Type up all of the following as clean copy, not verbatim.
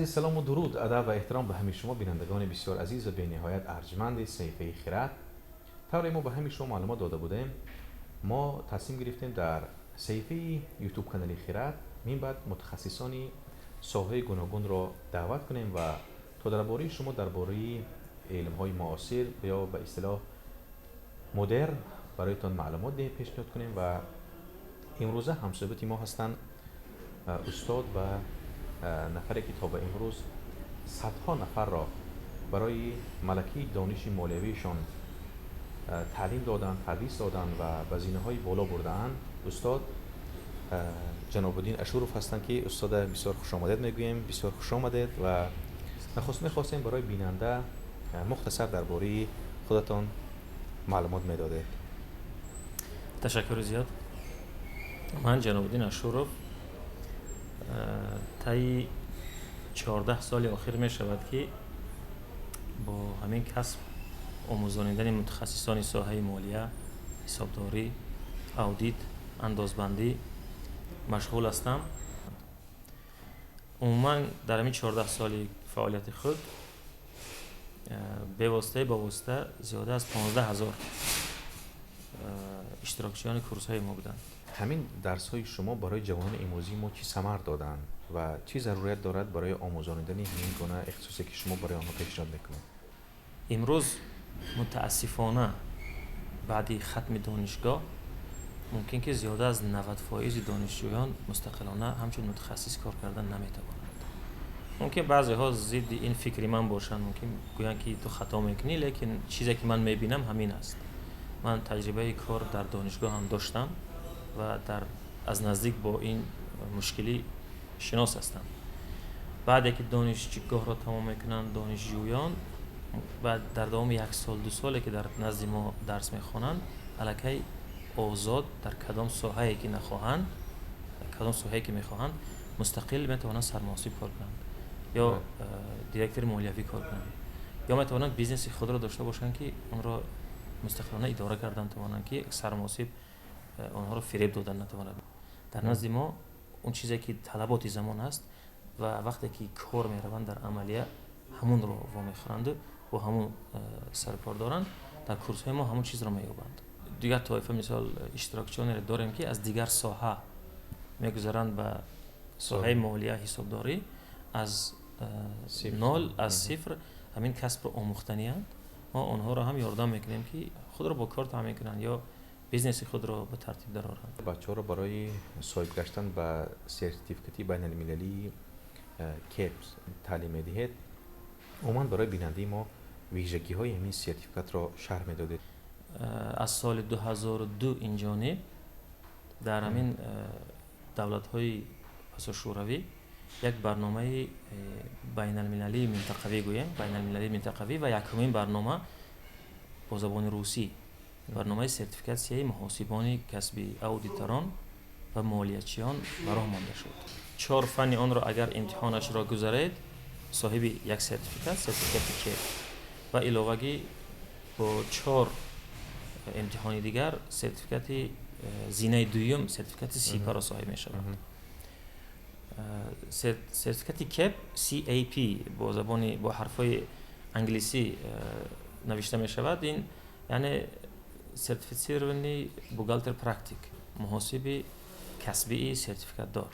Арзи салому дуруд, адаб ва эҳтиром ба ҳамаи шумо, бинандагони бисёр азиз ва бениҳоят арҷманди саҳифаи Хирад. Тавре мо ба ҳамаи шумо маълумот дода будем, мо тасмим гирифтем дар саҳифаи Ютуб канали Хирад минбаъд мутахассисони соҳаҳои гуногунро даъват кунем ва то дар бораи шумо, дар бораи илмҳои муосир ё ба истилоҳ модерн бароятон маълумот пешниҳод кунем. Ва имрӯза ҳамсӯҳбати мо ҳастанд устод ва нафаре, ки то ба имрӯз садҳо нафарро барои малакаи дониши молиявиашон таълим доданд, тадрис доданд ва ба зинаҳои боло бурдаанд. Устод Ҷанобуддин Ашуров ҳастанд, ки устода бисёр хушомадед мегӯем. Бисёр хуш омадед ва нахуст мехостем, барои бинанда мухтасар дар бораи худатон маълумот медодед. Ташаккури зиёд. Ман Ҷанобуддин Ашуров, таи 14 соли охир мешавад, ки бо ҳамин касб, омӯзонидани мутахассисони соҳаи молия, ҳисобдорӣ, аудит, андозбандӣ машғул ҳастам. Умуман дар ҳамин 14 соли фаъолияти худ бевоситаи ба восита зиёда аз 15 000 иштирокчиёни курсҳои мо буданд. Ҳамин дарсҳои шумо барои ҷавонони имрӯзии мо чӣ самар доданд ва чӣ зарурат дорад барои омӯзонидани ҳамин гуна ихтисосе, ки шумо барои онҳо пешниҳод мекунед? Имрӯз мутаассифона баъди хатми донишгоҳ мумкин ки зиёда аз 90 фоизи донишҷӯён мустақилона ҳамчун мутахассис кор кардан наметавонанд. Мумкин баъзеҳо зидди ин фикри ман бошанд, мумкин гӯянд, ки ту хато мекунӣ, лекин чизе ки ман мебинам, ҳамин аст. Ман таҷрибаи кор дар донишгоҳ ҳам доштам ва дар аз наздик бо ин мушкилӣ шинос ҳастам. Баъде ки донишгоҳро тамом мекунанд донишҷӯён, баъд дар давоми як сол, 2 соле ки дар назди мо дарс мехонанд, аллакай озод дар кадом соҳае ки нахоҳанд, дар кадом соҳае ки мехоҳанд, мустақил метавонанд сармуҳосиб кор кунанд ё директори молиявӣ кор кунанд, ё метавонанд бизнеси худро дошта бошанд, ки онро мустақилона идора кардан тавонанд, ки сармуҳосиб онҳоро фиреб додан натавонад. Дар назди мо он чизе ки талаботи замон аст ва вақте ки кор мераванд, дар амалия ҳамунро вомехӯранду бо ҳамун сарукор доранд, дар курсҳои мо ҳамун чизро меёбанд. Дигар тоифа, мисол, иштирокчионеро дорем, ки аз дигар соҳа мегузаранд ба соҳаи молия, ҳисобдорӣ, аз нол, аз сифр ҳамин касбро омӯхтанианд. Мо онҳоро ҳам ёрдам мекунем, ки худро бо кор таъмин кунанд ё бизнеси худро ба тартиб дароранд. Бачаҳоро барои соҳиб гаштан ба сертификати байналмилалии КЕПС таълим медиҳед. Умуман барои бинандаи мо вижагиҳои ҳамин сертификатро шарҳ медодед. Аз соли 2002 инҷониб дар ҳамин давлатҳои пасошӯравӣ як барномаи байналмилалии минтақавӣ гӯем, байналмилалии минтақавӣ ва якумин барнома бо забони русӣ, барномаи сертификатсияи муҳосибони касбӣ, аудиторон ва молиячиён ба роҳ монда шуд. Чор фанни онро агар имтиҳонашро гузаред, соҳиби як сертификат, сертификати КЕП, ва иловагӣ бо чор имтиҳони дигар сертификати зинаи дуюм, сертификати СИПАро соҳиб мешавад. Сертификати КЕП, CAP бо забони, бо ҳарфҳои англисӣ навишта мешавад. Ин яъне сертифицированный бухгалтер практик, муҳосиби касбии сертификатдор.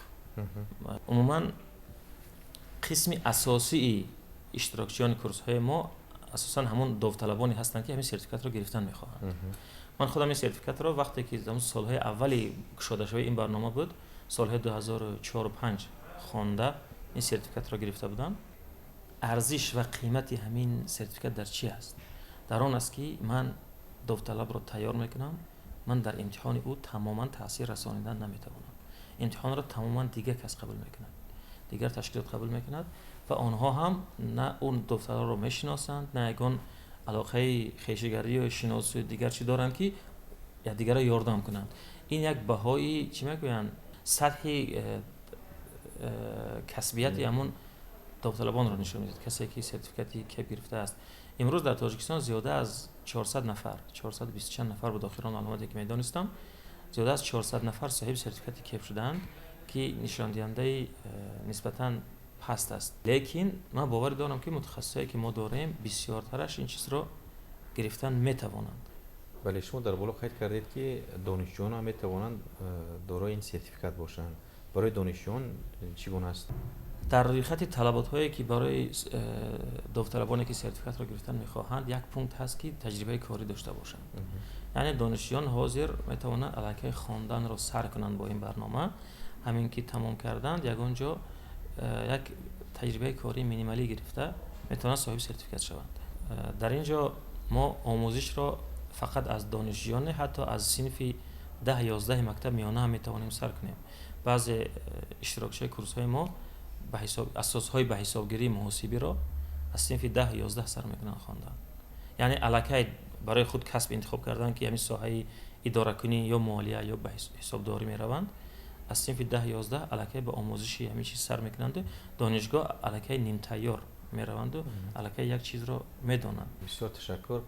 Умуман қисми асосии иштирокчиёни курсҳои мо асосан ҳамон довталабоне ҳастанд, ки ҳамин сертификатро гирифтан мехоҳанд. Ман худам ин сертификатро вақте ки солҳои аввали кушодашавии ин барнома буд, солҳои 2004-5, хонда ин сертификатро гирифта будам. Арзиш ва қимати ҳамин сертификат дар чӣ аст? Дар он аст, ки ман довталабро тайёр мекунам, ман дар имтиҳони ӯ тамоман таъсир расонидан наметавонам. Имтиҳонро тамоман дигар кас қабул мекунад, дигар ташкилот қабул мекунад ва онҳо ҳам на он довталабро мешиносанд, на ягон алоқаи хешигарию шиносу дигар чӣ доранд, ки якдигарро ёрдам кунанд. Ин як баҳои, чӣ мегӯянд, сатҳи касбияти ҳамон довталабонро нишон медиҳад, касе ки сертификати КЕП гирифтааст. Имрӯз дар Тоҷикистон зиёда аз 400 нафар, 420 чанд нафар буд охирон маълумоте ки медонистам, зиёда аз 400 нафар соҳиби сертификати КЕП шудаанд, ки нишондиҳандаи нисбатан пасти Паст аст, лекин ман боварӣ дорам, ки мутахассисое, ки мо дорем, бисёртараш ин чизро гирифтан метавонанд. Бале, шумо дар боло қайд кардед, ки донишҷӯён ҳам метавонанд дорои ин сертификат бошанд. Барои донишҷӯён чӣ гуна аст? Дар рӯйхати талаботҳое, ки барои довталабоне, ки сертификатро гирифтан мехоҳанд, як пункт ҳаст, ки таҷрибаи корӣ дошта бошанд. Яъне донишҷӯён ҳозир метавонанд аллакай хонданро сар кунанд бо ин барнома. Ҳамин ки тамом карданд, ягон ҷо як таҷрибаи кории минималӣ гирифта метавонанд соҳиби сертификат шаванд. Дар ин ҷо мо омӯзишро фақат аз донишҷӯён не, ҳатто аз синфи 10-11-и мактаб миёна ҳам метавонем сар кунем. Баъзе иштирокчиҳои курсҳои мо ба ҳисоб асосҳои ба ҳисобгирии муҳосибиро аз синфи 10-11 сар мекунанд хондан. Яъне аллакай барои худ касб интихоб кардан, ки ҳамин соҳаи идоракунӣ ё молия ё ба ҳисобдорӣ мераванд, аз синфи 10-11 аллакай ба омӯзиши ҳамин чиз сар мекунанду донишгоҳ аллакай нимтайёр мераванду аллакай як чизро медонанд. Бисёр ташаккур.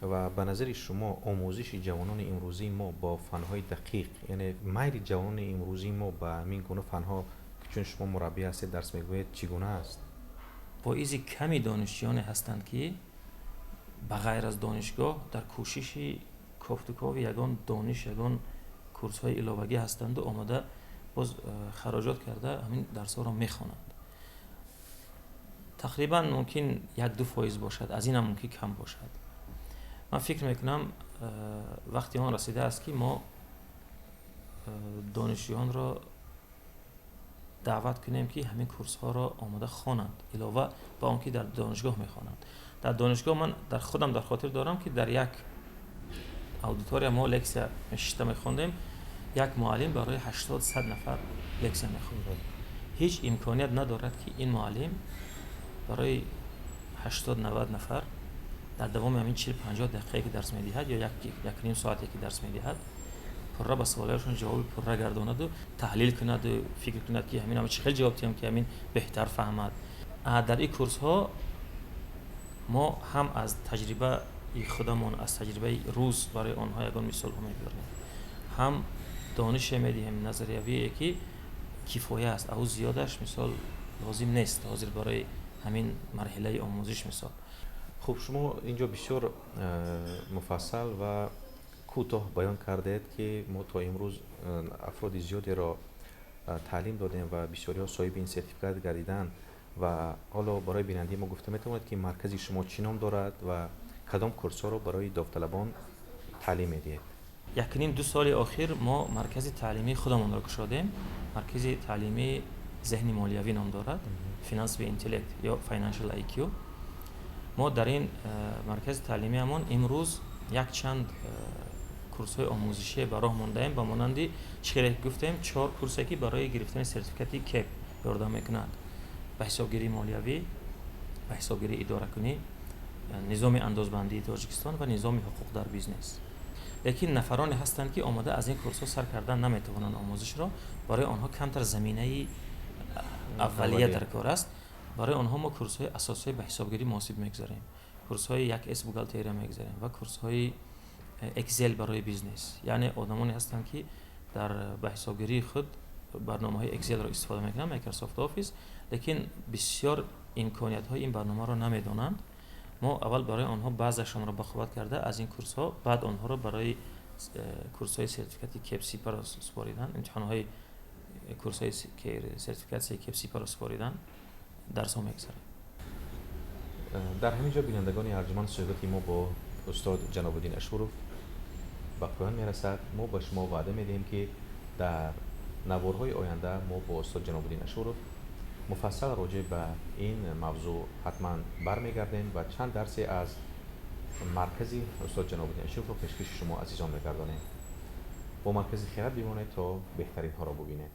Ва ба назари шумо, омӯзиши ҷавонони имрӯзии мо бо фанҳои дақиқ, яъне майли ҷавонони имрӯзии мо ба ҳамин гуна фанҳо, ки чун шумо мураббӣ ҳастед, дарс мегӯед, чӣ гуна аст? Фоизи ками донишҷӯёне ҳастанд, ки ба ғайр аз донишгоҳ дар кӯшиши кофтукови ягон дониш, ягон курсҳои иловагӣ ҳастанду омада боз хароҷот карда ҳамин дарсҳоро мехонанд. Тақрибан мумкин 1-2% бошад, аз инам мумкин кам бошад. Ман фикр мекунам, вақти он расидааст, ки мо донишҷӯёнро даъват кунем, ки ҳамин курсҳоро омода хонанд, илова ба он ки дар донишгоҳ мехонанд. Дар донишгоҳ ман дар худам дар хотир дорам, ки дар як аудитория мо лексия мешишта мехондем, як муаллим барои 80-100 нафар лексия мехонд. Ҳеҷ имконият надорад, ки ин муаллим барои 80-90 нафар дар давоми ҳамин 40-50 дақиқае, ки дарс медиҳад, ё якним соате, ки дарс медиҳад, пурра ба суолҳояшон ҷавоби пурра гардонаду таҳлил кунаду фикр кунад, ки ҳамин чӣ хел ҷавоб диҳам, ки ҳамин беҳтар фаҳмад. Дар ин курсҳо мо ҳам аз таҷрибаи худамон, аз таҷрибаи рӯз барои онҳо ягон мисолҳо мебиёрем, ҳам донише медиҳем назариявие, ки кифоя аст, ав зиёдаш мисол лозим нест ҳозир барои ҳамин марҳилаи омӯзиш мисол. Хуб, шумо инҷо бисёр муфассал ва кӯтоҳ баён кардед, ки мо то имрӯз афроди зиёдеро таълим додем ва бисёриҳо соҳиби ин сертификат гардиданд. Ва ҳоло барои бинандаи мо гуфта метавонед, ки маркази шумо чӣ ном дорад ва кадом курсҳоро барои довталабон таълим медиҳед? Якним ду соли охир мо маркази таълимии худамонро кушодем. Маркази таълимии «Зеҳни молиявӣ» ном дорад, финансовый интеллект ё Financial IQ. Мо дар ин маркази таълимиамон имрӯз якчанд курсҳои омӯзишие ба роҳ мондаем, ба монанди чӣ хеле гуфтем, чор курсе, ки барои гирифтани сертификати КЭП ёрдам мекунад: ба ҳисобгирии молиявӣ, ба ҳисобгирии идоракунӣ, низоми андозбандии Тоҷикистон ва низоми ҳуқуқ дар бизнес. Лекин нафароне ҳастанд, ки омода аз ин курсҳо сар кардан наметавонанд омӯзишро. Барои онҳо камтар заминаи аввалия дар кор аст. Барои онҳо мо курсҳои асосии ба ҳисобгирӣ муҳосиб мегузарем, курсҳои 1С бухгалтерия мегузарем ва курсҳои Excel барои бизнес. Яъне одамоне ҳастанд, ки дар ба ҳисобгирии худ барномаҳои Excelро истифода мекунанд, Microsoft Office, лекин бисёр имкониятҳои ин барномаро намедонанд. Мо аввал барои онҳо баъзашонро бахувват карда аз ин курсҳо, баъд онҳоро барои курсҳои сертификати КЭП СИПАро супоридан, имтиҳонҳои курсҳои сертификатсияи КЭП СИПАро супоридан дарсҳо мегузарем. Дар ҳамин ҷо, бинандагони арҷуманд, суҳбати мо бо устод Ҷанобуддин Ашуров ба поён мерасад. Мо ба шумо ваъда медиҳем, ки дар наворҳои оянда мо бо устод Ҷанобуддин Ашуров муфассал роҷеъ ба ин мавзӯъ ҳатман бармегардем ва чанд дарсе аз маркази устод Ҷанобуддин Ашуровро пешкаши шумо азизон мегардонем. Бо маркази «Хирад» бимонед, то беҳтаринҳоро бубинед.